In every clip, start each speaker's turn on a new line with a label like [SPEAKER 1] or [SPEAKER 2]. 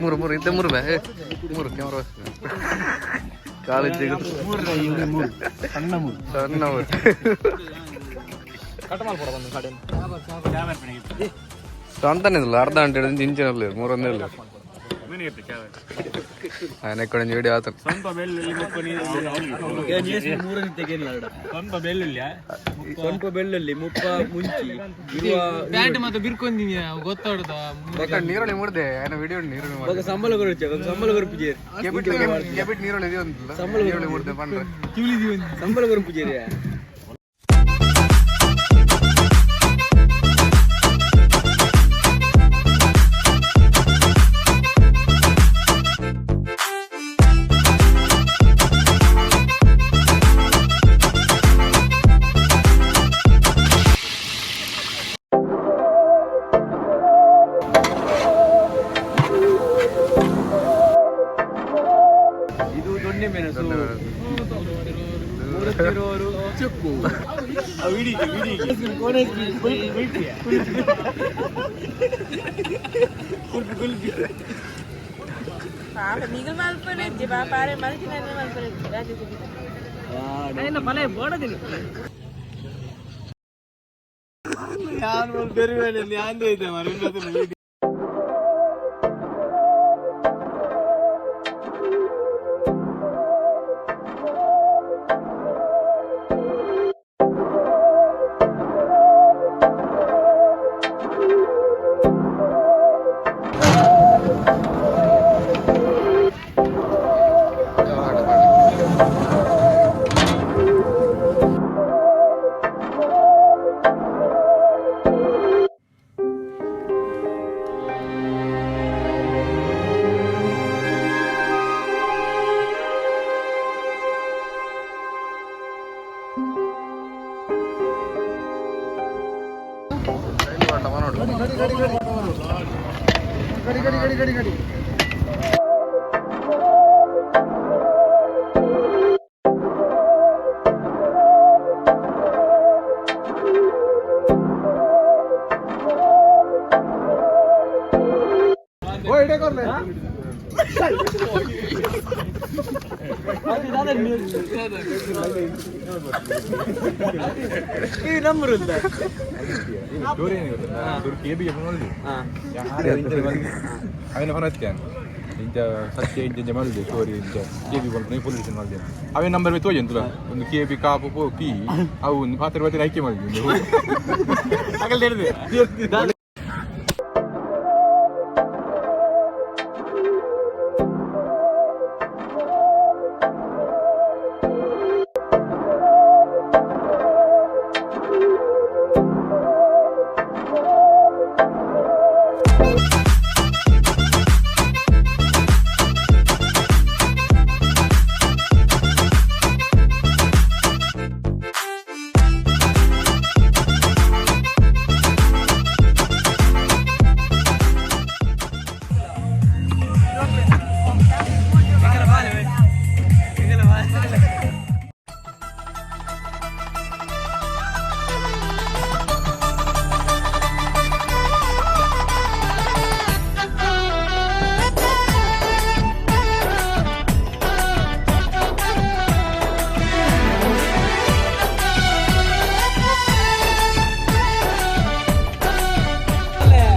[SPEAKER 1] ಮೂರು ಮೂರು ಇದ್ದ ಮೂರು ಬೇ ಮೂರು ಕ್ಯಾಮ್ರಾ ಕಾಲೇಜ್
[SPEAKER 2] ಸಣ್ಣ ಮೂರು.
[SPEAKER 1] ಸಣ್ಣ ಮೂರು. ಸ್ವಂತನೇ ಇಲ್ಲ, ಅರ್ಧ ಗಂಟೆ ಹಿಡಿದು ಇಂಚಿನಲ್ಲಿ ಮೂರೊಂದೇ ಇಲ್ಲ. ఆయన ఎక్కడ నుంచి వీడియో ఆతను.
[SPEAKER 2] ಸ್ವಂತ ಬೆಳ್ಳುಳ್ಳಿ ಮುಪ್ಪ. ಸ್ವಂತ ಬೆಳ್ಳುಳ್ಳಿ,
[SPEAKER 3] ಸ್ವಲ್ಪ ಬೆಳ್ಳುಳ್ಳಿ ಮುಪ್ಪ ಮುಂಚಿ ಇರುವ.
[SPEAKER 4] ಪ್ಯಾಂಟ್ ಮತ್ತೆ ಬಿರ್ಕೊಂದಿನಿ ಗೊತ್ತಾಡುದ.
[SPEAKER 1] ఎక్కడ నీరుని ముడిదే ఆయన వీడియో నీరుని
[SPEAKER 3] ఒక ಸಂಬಳ ಕೊರುಚೆ, ఒక ಸಂಬಳ ಕೊರುಪು ಜೇರ್.
[SPEAKER 1] ಕೆಬಿಟ್ ನೀರುಳ್ಳಿ ఇది ఉందిಲ್ಲ, ನೀರುಳ್ಳಿ ಮುಡ್ದೆ ಪಂಡ್ರೆ.
[SPEAKER 3] ಸಂಬಳ ಕೊರುಪು ಜೇರಿ. ಇದು ದೊಣ್ಣೆ ಮೆಣಸು, ಮೂರತ್ತಿರೋರು ಚುಕ್ಕು.
[SPEAKER 5] ಪಾಪ ನಿಗಲ್ ಮಲ್ಪನೆ ಪಾಪ ಆರೆ ಮಲ್ಚಿನ ಮಲ್ಪನೆ ರಾಜ.
[SPEAKER 6] ಸ್ಟೋರಿ ಏನು ಗೊತ್ತಾ? ಕೆಬಿಗೆ ನೋಡಿದ್ವಿ ಅವನ ಹೊರತ್ಯಾನ ಇಂಚ ಸತ್ಯ ಇಂಚ ಇಂಚ ಮಾಡಿದೆ ಸ್ಟೋರಿ ಇಂಚ ಕೆ ಬಿ ಪಲ್ಪನೆ ಪೊಲೀಸ್ ಸ್ಟೇಷನ್ ಮಾಡಿದೆ. ಅವೇ ನಂಬರ್ ಬಿ ತೋಜಂತಲ್ಲ, ಒಂದು ಕೆ ಬಿ ಕಾಪು ಪೋ ಪಿ ಅವು ಒಂದು ಪಾತ್ರ ಪಾತ್ರ ಆಯ್ಕೆ ಮಾಡಿದ್ವಿ.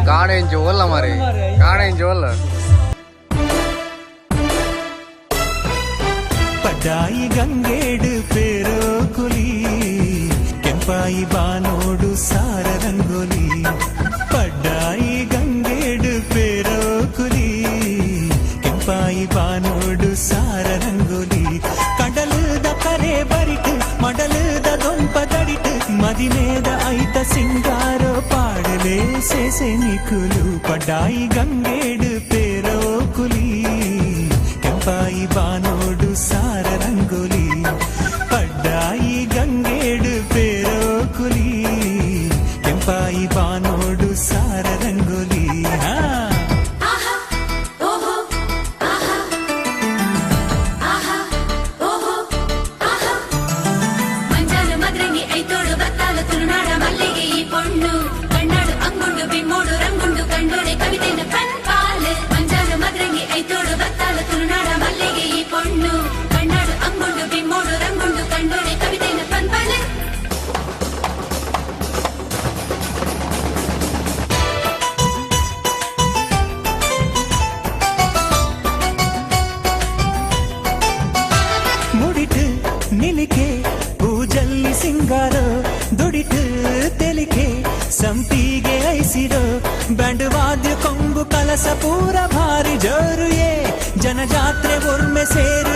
[SPEAKER 1] ಕಾಣೆ ಇಂಚು ಓಲ್ಲ ಮಾರಿ, ಕಾಣೆ ಇಂಚು ಓಲ್ಲ.
[SPEAKER 7] ಪಡ್ಡಾಯಿ ಗಂಗೇಡು ಪೇರೋ ಕುಲಿ, ಕೆಂಪಾಯಿ ಬಾನೋಡು ಸಾರ ರಂಗೋಲಿ. ಪಡ್ಡಾಯಿ ಗಂಗೇಡು ಪೇರೋ ಕುಲಿ, ಕೆಂಪಾಯಿ ಬಾನೋಡು ಸಾರ ರಂಗೋಲಿ. ಕಡಲುದ ಕರೆ ಬರಿಟ್, ಮಡಲುದ ದೊಂಪ ದಡಿಟ್, ಮದಿಮೇದ ಐತ ಸಿಂಗಾರೋ ಪಾಡಲೆ ಸೇಸೆ ನಿಕುಲು. ಪಡ್ಡಾಯಿ ಗಂಗೇಡು ಪೇರೋ ಕುಲಿ, ಕೆಂಪಾಯಿ ಬಾನೋಡು ಸಾರ ರಂಗೋಲಿ. ಪಡ್ಡಾಯಿ ಗಂಗೇಡು ಪೇರೋ ಕುಲಿ. ಕೆಂಪಾಯಿ ಬಾನೋಡು ಸಾರ ರಂಗೋಲಿ ಹಾ.
[SPEAKER 8] ಮಂಜಾಲು ಮದ್ರಂಗಿ ಐತೋಡು ಬತ್ತಾಲು ತುಳುನಾಡ ಮಲ್ಲಿಗೆ ಈ ಪೊಣ್ಣು ಕಣ್ಣಾಡು ಅಂಗುಂಡು ಬಿಮ್ಮೋಡು ರಂಗುಂಡು ಕಂಡೋಡೆ ಕವಿತೆನ ಕಣ್ಪಾಲು. ಮಂಜಾಲು ಮದ್ರಂಗಿ ಐತೋಡು ಬತ್ತಾಲು ತುಳುನಾಡ ಮಲ್ಲಿಗೆ ಈ ಪೊಣ್ಣು ಕಣ್ಣಾಡು ಅಂಗುಂಡು ಬಿಮ್ಮೋಡು ರಂಗುಂಡು ಕಂಡೋಡೆ ಕವಿತೆನ ಪನ್ಪಾಲು.
[SPEAKER 7] ಮುಡಿಟು ನಿಲಿಕೆ ಪೂಜಲ್ಲಿ ಸಿಂಗಾರ, ದುಡಿಟು ತೆಲಿಕೆ ಸಂಪಿಗೆ ಐಸಿರೋ, ಬ್ಯಾಂಡ್ ವಾದ್ಯ ಕೊಂಬು ಕಲಸ ಪೂರ ಭಾರಿ ಜೋರು. ಏ ಜನಜಾತ್ರೆ ಒರ್ಮೆ ಸೇರಿ.